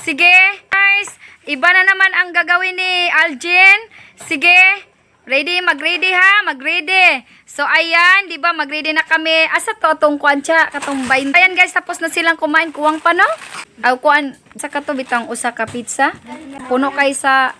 sige, guys. Iba na naman ang gagawin ni Aljen. Sige. Ready? Mag-ready ha? Mag-ready. So, ayan. Diba? Mag-ready na kami. Asa to? Itong kuwansya. Katumbayin. Ayan, guys. Tapos na silang kumain. Kuwang pa, no? Aw, kuwan. Sa kato, bitang usa ka pizza. Puno kay sa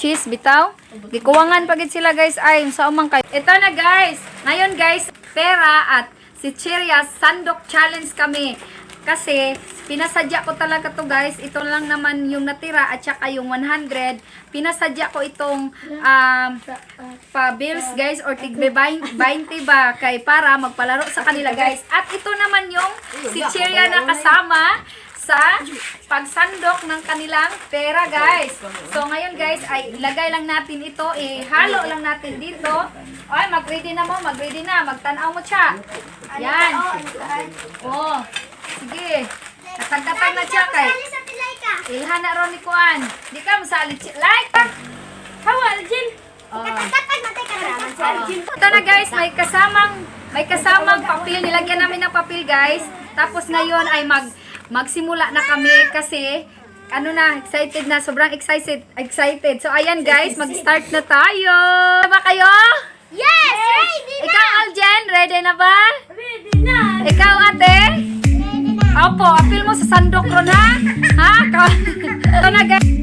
cheese, bitaw. Gikuwangan pagit sila, guys. Ay, sa umang kayo. Ito na, guys. Ngayon, guys, Pera at si Cheria Sandok Challenge kami. Kasi, pinasadya ko talaga to guys. Ito lang naman yung natira at saka yung 100. Pinasadya ko itong pa-bills guys or tigbe 20 ba kay para magpalaro sa kanila guys. At ito naman yung si Cheria na kasama sa pagsandok ng kanilang pera guys. So ngayon guys ay ilagay lang natin ito, ihalo lang natin dito. Ay, mag-ready na mo, mag-ready na, magtanaw mo siya. Yan. Oh. Sige. Katag-katag na siya kay. Ilhan na ron ni Kuan. Di ka masalit siya. Like. Hawa, Jin. Ito na guys, may kasamang papel. Nilagyan namin ng papel guys. Tapos ngayon ay magsimula na kami kasi ano na, excited na. Sobrang excited. So ayan guys, mag-start na tayo. Ready ba kayo? Yes! Ready na! Ikaw Aljen, ready na ba? Ready na! Ikaw ate? Ready na! Opo, apil mo sa sandok ron ha? Ha? Ito na guys.